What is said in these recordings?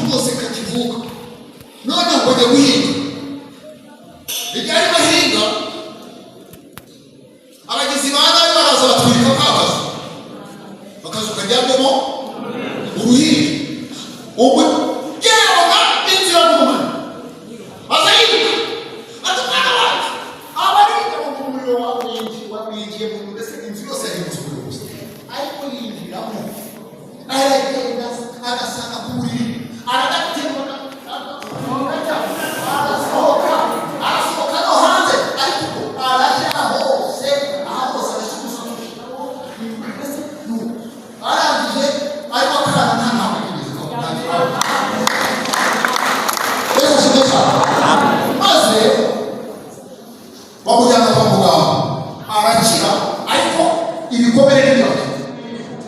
Rwose kakivuka, noneho bajya guhinga. Igihe arimo ahinga, abagizi ba nabi baraza batwika ka kazu, akazu karyamyemo uruhinja. Umubyeyi abona inzira mu aza yiruka, ati: "Umwana wanjye!" Aba ari mu muriro wamwinjiye mu, mbese inzu yose yahindutse umuriro gusa. Ariko yinjiramo, aragenda agasanga ku buriri, aragaterura, arasohoka, arasohoka no hanze, ariko ubwo arajya hose, aha hose arashyuza, mbese arangije arimo akana nta ntabwo yigeze. Yesu ashimwe cyane. Maze bamujyana kwa muganga, arakira, ariko ibikomere ntibyaje,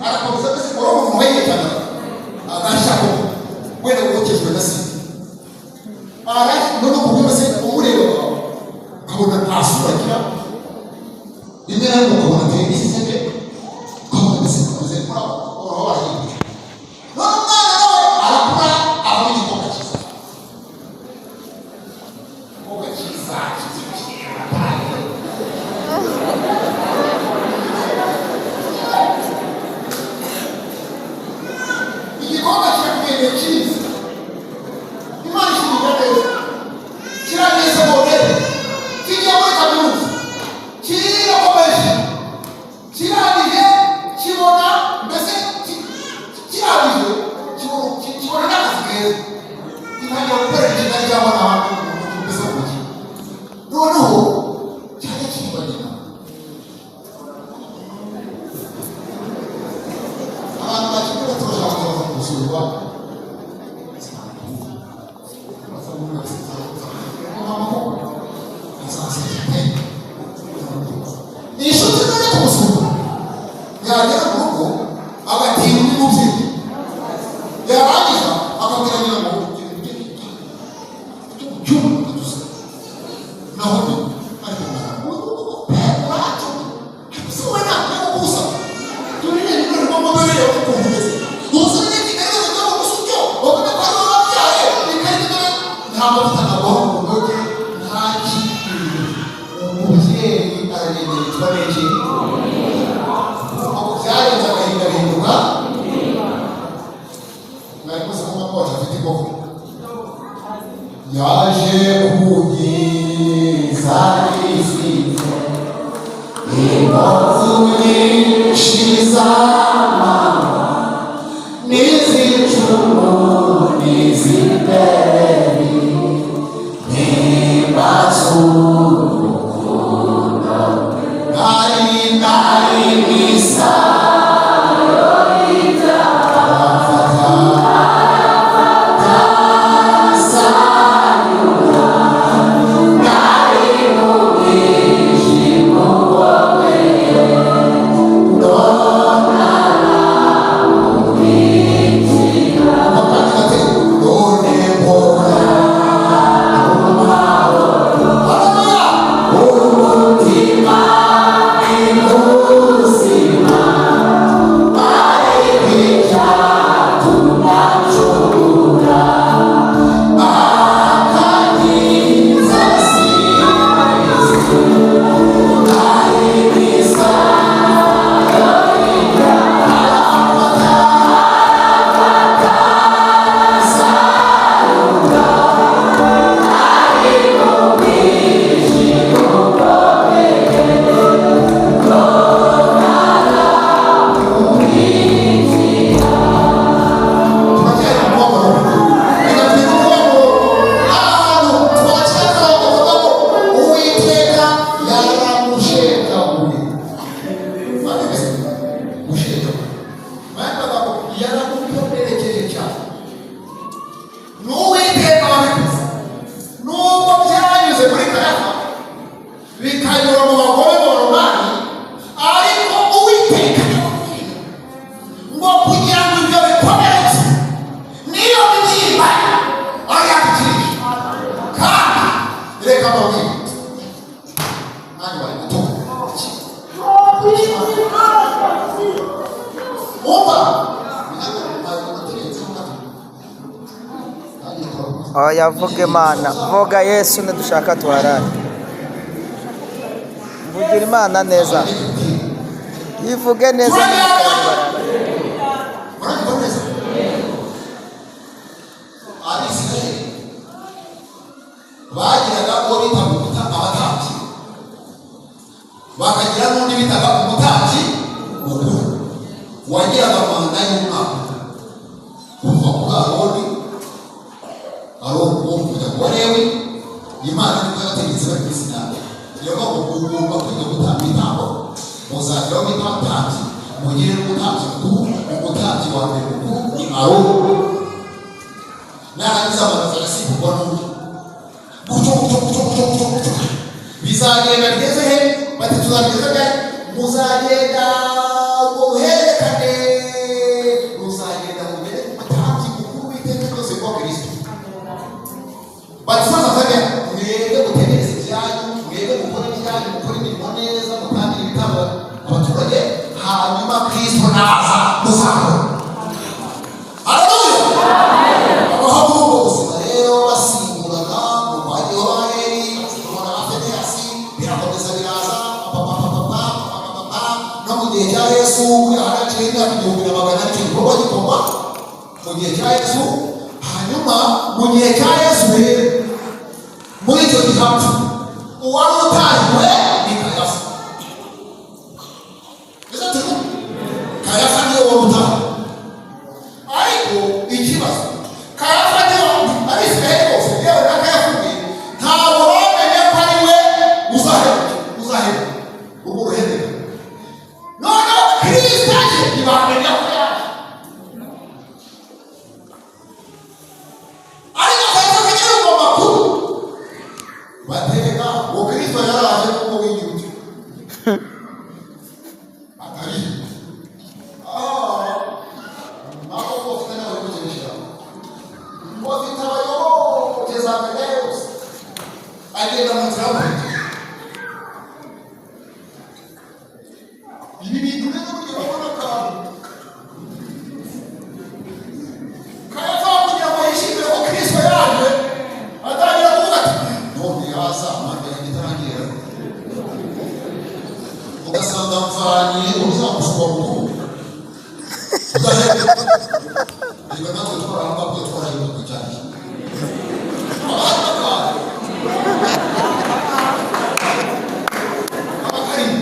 arakomeza. Mbese wari umuntu wayihitana agashya koko, wenda wokejwe na sida, arashya none ku buryo mbese umureba ukabona nta sura agira. Rimwe na rimwe ukabona ateye n'iseseme, ukabona mbese ameze nk'aho barahinduka. None umwana nawe arakura, avamo igikobwa cyiza, igikobwa cyiza kibyibushye. Igikobwa kirakugendeye cyiza, Imana ishimira neza, kirangiye segonderi, kigiye muri kaminuza, kirakomeje, kirangije, kibona mbese kirangije kibona n'akazi keza, gitangira gukorera i Kigali cyangwa n'ahandi mbese mu mujyi. Noneho cyajya kiba nyina, abantu bakiri bato bashaka kuza gusura iwabo. Inshuti zajya kumusura, yagera mu rugo agatinya undi mubyeyi, yarangiza akabwira nyina ngo ujye mu cyumba ukadusa naho nyina. Ariko mwana uracu, ariko se wowe ntabwo urimo kubusa turi indorerwamo, dore ukuntu umeze, umusore n'ikigaragaza ko gusa utyo babona ko ari wowe wabyaye ikarita. Dore nta mavuta ntabwo mu ntoki, nta kintu. Umubyeyi aragenda yitwa n'iki ngo byarenze agahinda bihinduka. Mwari muzi ko mama wacu afite inkovu yaje kunkiza, ifite inkovu nyinshi z'amahwa n'iz'icumu n'iz'imbereri, nimbazurukundo hari nari misayo y'ibyaha sayura nari mu mwijima ukomeye, none aramurikira. None mbona amahoro, umutima ni muzima, ariko icyatumye acungura akankiza sinzi, ari misayo y'ibyaha sayura ari mu mwijima ukomeye, none aramurikira. Turacyari mu mubabaro. Reka twibuke ngo ahantu twakira akarongo kavuga ngo Uwiteka yaramushenjaguye. Mwabibise gushenjagura aya magambo, yaramukomerekeje cyane. Ni Uwiteka wabikoze, nubwo byanyuze muri Kayafa, bikanyura mu bagome b'Abaromani, ariko Uwiteka yaramubwiye ngo kugira ngo ibyo bikomeretse niyo mibyimba ayakirije. Kandi reka mbabwire, mwanya wari muto umva. Oya, vuga Imana, vuga Yesu, ntidushaka tuharare. Mvugira Imana neza, yivuge neza. Muranyumva neza? Abisirayeli bagiraga uwo bitaga abatambyi, bakagira n'undi bitaga umutambyi mukuru wagiraga manda y'umwaka, kuva kuri Aroni, Aroni wo mu muryango wa Lewi. Imana nibwo yabategetse bari ku Sinai, iravuga ngo mugomba kwiga gutamba ibitambo, muzagira aho bita abatambyi, mugire n'umutambyi mukuru. Umutambyi wa mbere mukuru ni Aroni, narangiza amazu arasimburwa n'undi, gutyo gutyo gutyo gutyo gutyo gutyo. Bizagenda bigeze he? Bati tuzabigeza ryari? Muzagenda ubwo buhererekane ruzagenda mugere ku mutambyi mukuru w'iteka ryose kuba Kristo. Bati sasa fanya mwebwe mutegereze ibyanyu, mwebwe mukore ibyanyu, mukore imirimo neza, mutangire ibitambo abaturage, hanyuma Kristo naza muzakora. Haleluya! Babaho muri ubwo buzima rero, basimburana mu bagiyeho ba Heli, basimburana ba Feneyasi, birakomeza biraza papapapapa no mu gihe cya Yesu. Buriya haraciye imyaka 1400 icyo gikorwa gikorwa mu gihe cya Yesu. Hanyuma mu gihe cya Yesu rero, muri icyo gihe apfa, uwari utahiwe ni Kayafa. Ese turi Kayafa niwe wari utahiwe? Ariko ikibazo, Kayafa niwe, Abisirayeli bose, yewe na Kayafa ubwe, ntabwo bamenye ko ari we uzaheruka, uzaheruka urwo ruhererekane. Noneho Kristo aje, ntibamenya ko yaje. Ariko Kayafa akagira ngo amakuru bateka ngo Kristo yaraje, nubwo wigira utyo atari ntabwo ufite n'abayoboke benshi, ngo afite abayoboke za mbere yose, agenda mu nzira y'umuheto. Ibi bintu rero burya urabona akantu Kayafa, kugira ngo yishimire ko Kristo yaje, atangira kuvuga ati none yaza manda yanjye itarangira, ugasanga mvanye uzamushwa mukuru udahembwa. Reka natwe twarahambabwe, twarahinduka cyane, abandi akantu kaba karimo,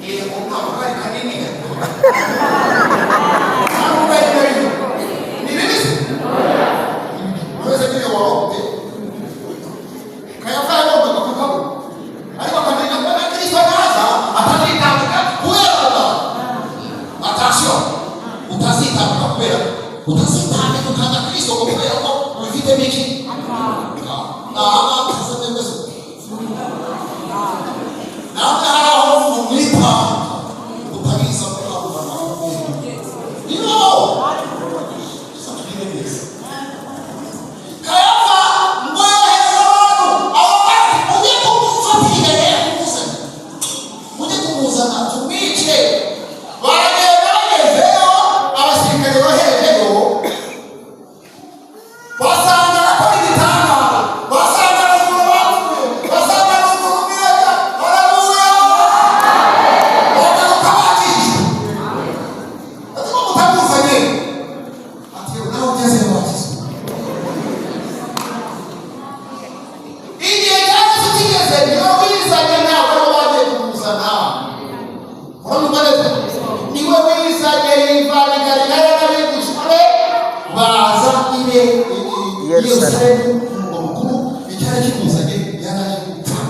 yego, ntabwo kari kanini, ntabwo kari kanini, ni bibi se? Uretse nyine waba Kayafa yagombaga kukabona, ariko akamenya ko na Kristo naza atazitambika kubera ako. Attention, utazitambika kubera, utazitambika ukanga Kristo ngo kubera ko ubifitemo iki? Aha tuvuze mbese namwe hari aho mwitanga utabiza mukabona niyo. Tugire neza. Kayafa ngo yohereza abantu, abo bati mujye kumufatira rero, kumuzana, mujye kumuzana tumwice. Baragenda, bagezeyo abasirikare boherejeyo basanga arakora ibitangaza, basanga arazura bapfuye, basanga ni umuntu mwiza. Haleluya! Bagaruka bakijijwe, ati ko mutamuzanye? Ati nawe ugezeyo wakizwa. Igihe cya Yesu kigeze, niwe wizanye, ntabwo aribo bagiye kumuzana. Murumva neza? Niwe wizanye, yivana i Galilaya n'abigishwa be, baza ibe i Yerusalemu ku murwa mukuru. Icyari kimuzanye, yari aje gupfa,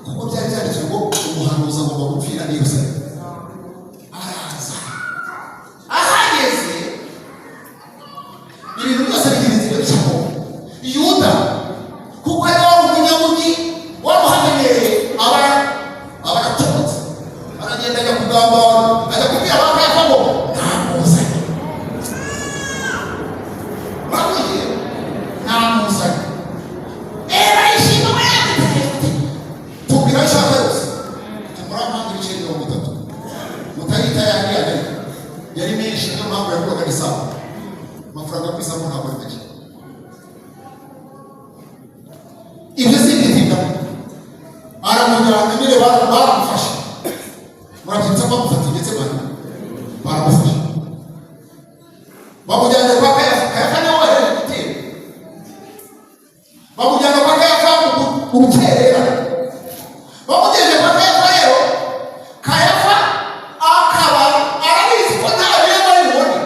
kuko byari byanditswe ngo umuhanuzi agomba gupfira i Yerusalemu. Araza, ahageze ibintu byose bigira inzira bicamo. Yuda, kuko ari wari umunyamugi, wari uhamenyereye, aba aracomotse, aragenda ajya kugambana, ajya kubwira ba Kayafa ngo namuzanye, bakwiye namuzanye. Barishima we, tubwira ayo ushaka yose, tumuramanga ibiceri 30, mutayita yandi yari yari menshi, niyo mpamvu yaguraga n'isambu. Amafaranga ku isambu ntabwo ari make. Baramufashe. Murabyibutsa ko bamufatiye Getsemani, baramufashe, bamujyana kwa Kayafa. Kayafa niwe wohereje igitero. Bamujyana kwa Kayafa mu rukerera. Bamugejeje kwa Kayafa rero, Kayafa akaba arabizi ko nta birego ari bubone,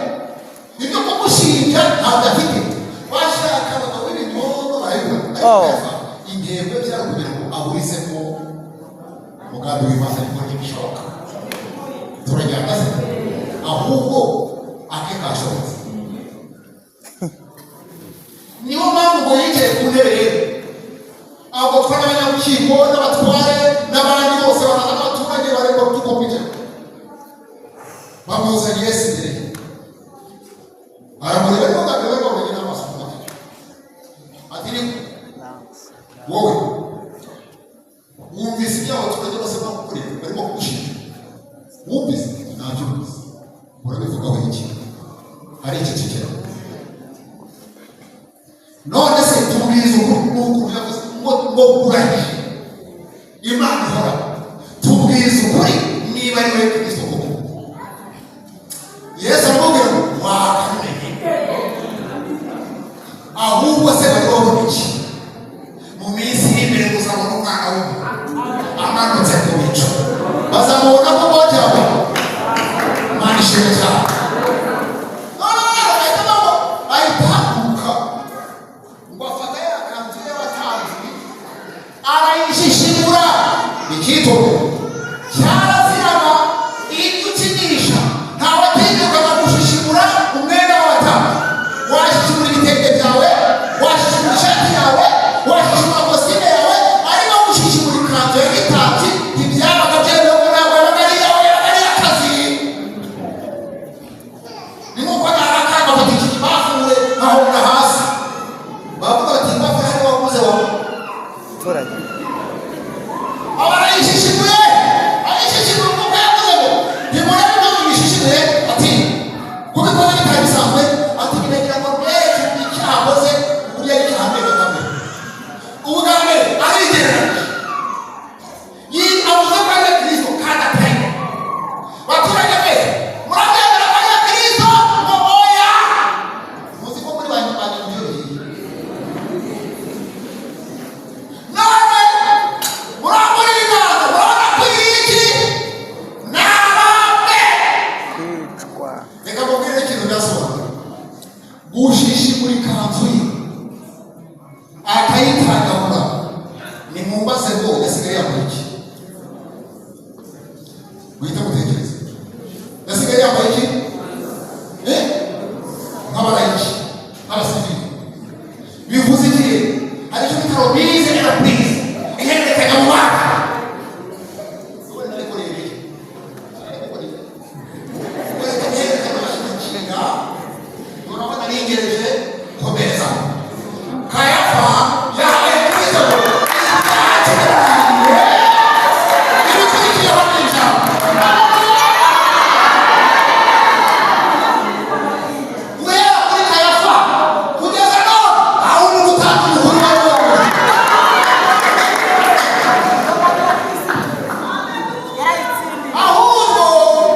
ibyo kumushinja ntabwo afite. Bashaka abagabo b'ibinyondo barabibona, ariko Kayafa intego ye byari kugira ngo aburizemo umugambi w'Imana, ariko ntibishoboka. Turajyana se? Ahubwo ake kashobotse. Niyo mpamvu ngo yicaye ku ntebe rero, abo twari abanyarukiko n'abatware n'abandi bose baraza, n'abaturage bareba urukiko kwicara. Bamuzanye Yesu imbere ye, aramureba, ariko ntabwo bari babonye n'amaso ku maso. Ati: "Ni wowe wumvise ibyo abaturage bose bagukorera, barimo kugushinja? Wumvise?" "Ntabyumvise." "Urabivugaho iki?" Hari icecekera. "None se tubwiriza ukuri n'ukuntu yavuze ngo urahiye Imana ihora, tubwiriza ukuri niba ari we Kristo koko." Yesu aramubwira ngo: "Wakabimenye. Ahubwo se bari babona iki? Mu minsi iri imbere muzabona Umwana w'umuntu amanutse ku bicu." Bazamubona ko bojyawe. Imana ishimwe cyane. None rero ahita avuga, ahita ahaguruka ngo afata ya kanzu y'abatambyi arayishishimura. Icyitonde, cyaraziraga ibyo ukinisha. Ntawatinyukaga gushishimura umwenda w'abatambyi. Washishimura ibitenge byawe, washishimura ishati yawe, washishimura kositime yawe, ariko gushishimura ikanzu ya gitambyi ntibyabaga byemewe, ko ntabwo yabaga ari iyawe, yabaga ari iy'akazi. Ni nk'uko narakara bafata iki kibafure nkahonda hasi, bavuga bati: "Ibafure hano waguze wawe." Abaturage. Aba arayishishimuye, ayishishimuye kuko yavuze ngo: "Ntimurebe impamvu yishishimuye." Ati: "Kubikora bitari bisanzwe." Ati: "Biragira ngo mbereke icyaha akoze, uburyo ari icyaha ndengakamere." Ubwa mbere arigereranyije, avuze ko ari Kristo kandi atari. "Baturage mwese, murabyemera ko ari Kristo?" Ngo: "Oya." Muzi ko muri ba nyamuryoheye. "None murambura ibiganza, murabona ko iki ni abambe." Kwicwa. Reka mubwire ikintu byasobanura gushishimura ikanzu ye akayitagagura. Nimumbaze ngo yasigaye yambaye iki? Muhite mutekereza, yasigaye yambaye iki? Eh? Nk'abarayiki, nk'abasivili. Bivuze iki rero? Hari icyo bita remise et reprise, ihererekanya mu bana. Wowe narikoreye rero, narikoreye ihererekanya, urabona nigereje komeza. Kayafa yahaye Kristo ibyacu birarangiye, ibikurikiyeho ni ijambo. Guhera kuri Kayafa kugeza none, aho ni umutambyi mukuru wari wawe. Ahubwo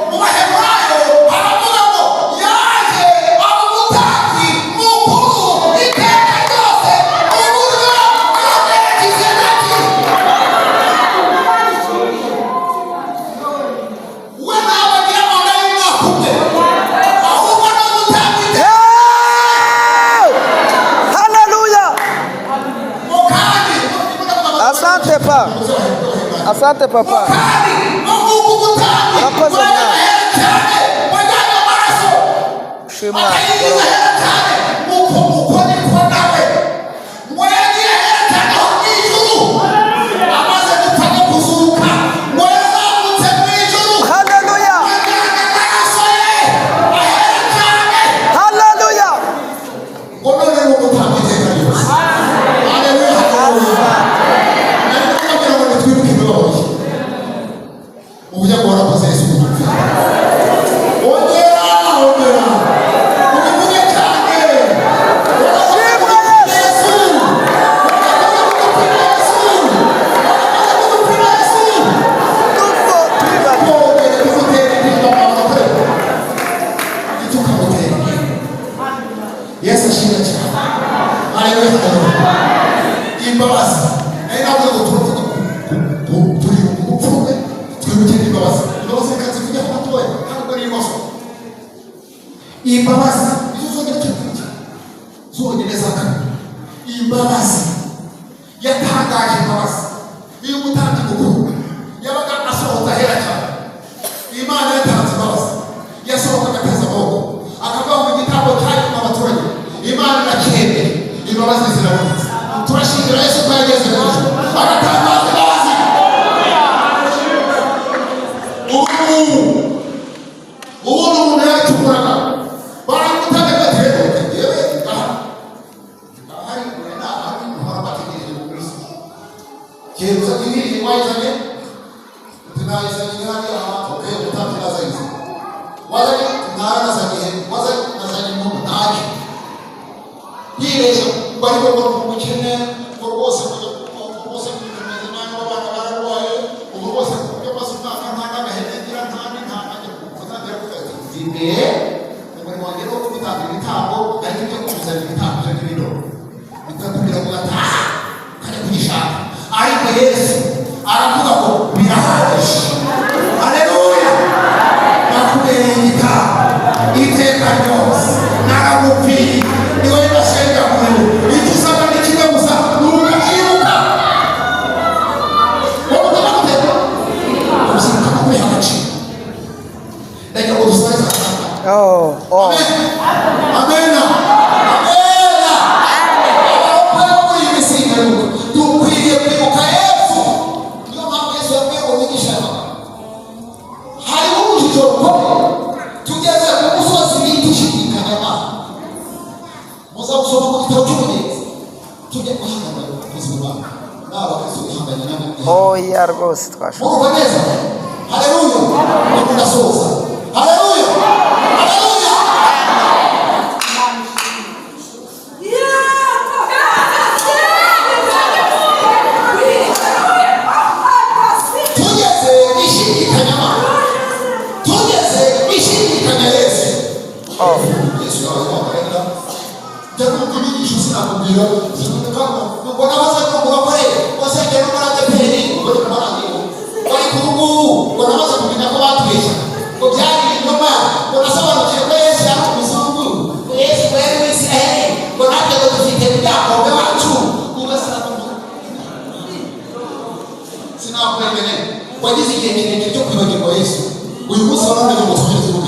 mu Baheburayo haravuga ngo yaje aba umutambyi mukuru iteka ryose mu buryo bwa Melikisedeki. We ntabwo agira manda y'umwaka umwe, ahubwo ni umutambyi iteka. Hey! Haleluya! Ngo kandi Asante pa. Asante papa. Kandi no nguko umutambyi Urakoze wajya mwana. ahera cyane, wajyanye amaraso Shimwa. akayinjiza ahera cyane, uko niko nawe ngo yagiye ahera cyane ho mu ijuru. Amaze gupfa no kuzuka, ngo yazamutse mu ijuru, Haleluya! ajyana amaraso ye ahera cyane. Haleluya! Ngo none ni umutambyi iteka ryose. Haleluya, haleluya! Nari kubabwira ngo nitwibuke imibabaro ye. Uburyo ngo warakoze Yesu kudupfira. Ongera, ongera ubivuge. Ashimwe cyane. Haleluya, haleluya. Imbabazi nari navuze ngo turavuga turi umupfume, twibuke n'imbabazi. Imbabazi reka zivuge gatoya, ntabwo ari ibibazo. Imbabazi nizo zonyine turi kwibuka, zonyine za kabiri. Imbabazi yatangaje, imbabazi. Iyo umutambyi mukuru yabaga asohotse ahera cyane, Imana yatanze imbabazi, yasohokaga ateze amaboko, akavuga ngo igitambo cyanyuma abaturage Imana iracyemeye, imbabazi zirabonetse. Turashimira Yesu ko yageze mu ijuru agatangaza imbabazi. Ubu ubundi umuntu yaracumuraga, baramutanga, bati rero yewe ngaha ahari ahari muhora bategereje mu Kristo. Kereza ibiri wayizanye, uti nayizanye, ni hariya hantu. Okay, umutambyi nazayize. Wazanye ntara, nazanye ihene. Wazanye, nazanye inkoko. Ntacyo yibeshya ngo ariko ngo ni umukene, ngo rwose ngo rwose bimeze nabi, abana bararwaye, ubu rwose ku buryo maze umwaka nta n'agahene ngira, nta n'intama ngira. Umutangira kuvuga ati mva imbere, umurimo wanjye ni uwo gutanga ibitambo, ariko ibyo kuzana ibitambo byo n'ibindoro bikakubwira ngo gataha kajya kugishaka. Ariko Yesu aravuga ngo birahagije. Haleluya! Nakubereye igitambo iteka ryose, naragupfiriye, ni wowe nashenjaguye. Icyo usabwa ni kimwe gusa, ni ukabyibuka. Wowe ugomba guteka ubuzima no kubiha agaciro. Ndagira ngo dusoze aha. Oh. Amen. Amena. Abarokore bo muri iyi minsi y'imperuka dukwiriye kwibuka Yesu. Niyo mpamvu Yesu yabwiye ngo mwigishe aya magambo. Hariho urujijo rukomeye. Tugeze ku musozi bita ushidikanya Imana. Muza gusoma mu gitabo cy'Umugenzi. Tujye guhangana abakozi b'Imana. N'abakristo bihanganye namwe. Oya rwose, twashoboye. Murumva neza? Haleluya. Ndimo ndasoza. Haleluya. Haleluya. Tugeze ishidikanya Mana, tugeze ishidikanya Yesu. Oh. Yesu yawe wamarega njya kumva inyigisho, sinakubwira sinakubwira ngo nabaze ngo murakore wasengera no muri ADEPR, ngo ni kumarangira, ariko ubu ngubu ngo namaze kumenya ko batubeshya, ngo byari ibinyoma, ngo nasobanukiwe ko Yesu yari umuzungu, ngo Yesu ngo yari Umwisiraheli, ngo natwe ngo dufite ibyakombe wacu. Ugasanga sinakwemere wagize igihe kirekire cyo kwibagirwa Yesu. Uyu munsi wa none ngo twongere.